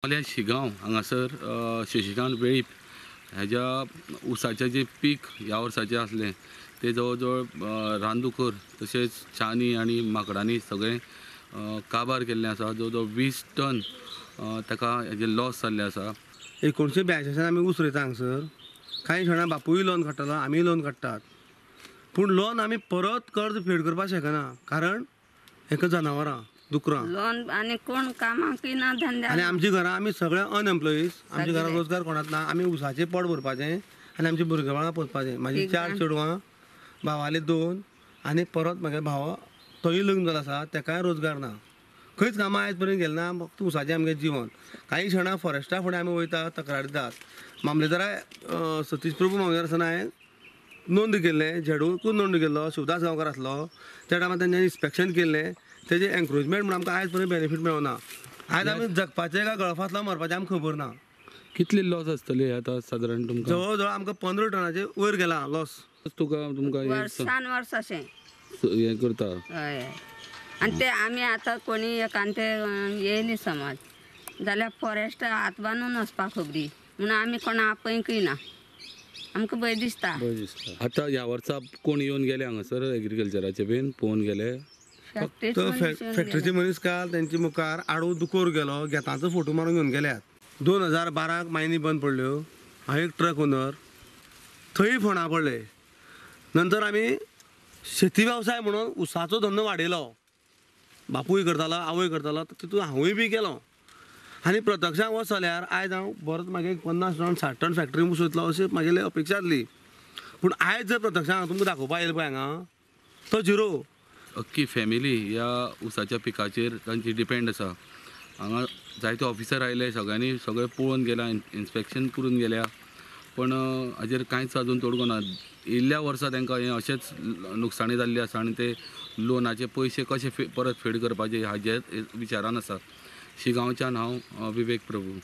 फाल्यां शिगांव हांगासर शशिकांत वेळीप हेज्या ऊसाचें जें पीक ह्या वर्साचें आसलें तें जवळ जवळ रानदुकर तशेंच चानी आनी माकडांनी सगळें काबार केल्लें आसा. जवळ जवळ 20 टन ताका हेजें लॉस जाल्लें आसा. 1982 आमी ऊस रोयता हांगसर. कांय जाणां बापूय लोन काडटालो, आमीय लोन काडटात, पूण लोन आमी परत कर्ज फेड करपाक शकना, कारण हेका जनावरां दुकरां लोन आनी कोण कामाकय ना धंद्या. आनी आमची घरां आमी सगळे अनएम्प्लॉईज, आमच्या घरां रोजगार कोणाक ना. आमी ऊसाचें पोट भरपाचें आनी आमच्या भुरगेबाळां पोसपाचें. म्हाजी 4 चेडवां, भावाले 2 आनी परत म्हागे भाव तोय लग्न जालो आसा, तेकाय रोजगार ना, खंयच कामां आयज पर्यंत गेले ना, फक्त ऊसाचें आमगें जिवन. कांय क्षणां फॉरेस्टा फुडें आमी वयता, तक्रार दितात. मामलेदारा सतीश प्रभू मामलेदार आसतना हांवें नोंद केल्लें, झेडूकूय नोंद केल्लो, शिवदास गांवकार आसलो त्या टायमार तेंच्यांनी इन्स्पेक्शन केल्लें. तेजें एन्क्रोचमेंट म्हूण आमकां आयज पर्यंत बेनिफीट मेळना. आयज आमी जगपाचें काय गळफासला मरपाचें आमकां खबर ना. कितले लॉस आसतले आतां सादारण तुमकां? जवळ जवळ आमकां 15 टनाचे वयर गेला लॉस. तुका तुमकां वर्सान वर्स अशें हें करता. हय, आनी ते आमी आतां कोणी एकांते येयली समज जाल्यार फॉरेस्ट हात बांदून वचपाक खबरी म्हणून आमी कोणा आपयकय ना, आमकां भंय दिसता. आतां ह्या वर्सा कोण येवन गेले हांगासर एग्रीकल्चराचे बीन पळोवन गेले? फक्त फॅक्टरीचे मनीस काल तेंचे मुखार आडो दुकोर गेलो, गेतांचो फोटो मारून घेवन गेल्यात. 2012 मायनी बंद पडल्यो. हांव एक ट्रक ओनर, थंय फोंडा पडले. नंतर आमी शेती वेवसाय म्हणून ऊसाचो धंदो वाडयलो. बापूय करतालो, आवय करतालो, तितून हांवूय बी केलो. आनी प्रत्यक्षांत वच जाल्यार आयज हांव बरोच मागीर 50 टन 60 टन फॅक्टरी ऊस वयतलो अशी म्हागेली अपेक्षा आसली. पूण आयज जर प्रत्यक्षांत तुमकां दाखोवपा येयलें पळय हांगा, तो झिरो. अख्खी फॅमिली ह्या ऊसाच्या पिकाचेर तांची डिपेंड आसा. हांगा जायते ऑफिसर आयले, सगळ्यांनी सगळें पळोवन गेल्या, इन्स्पेक्शन करून गेल्या, पण हाजेर कांयच अजून तोडगो ना. येयल्ल्या वर्सा तांकां हें अशेंच नुकसाणी जाल्ली आसा आनी ते लोनाचे पयशे कशे परत फेड करपाचे हाजेर विचारान आसा. शिगांवच्यान हांव विवेक प्रभू.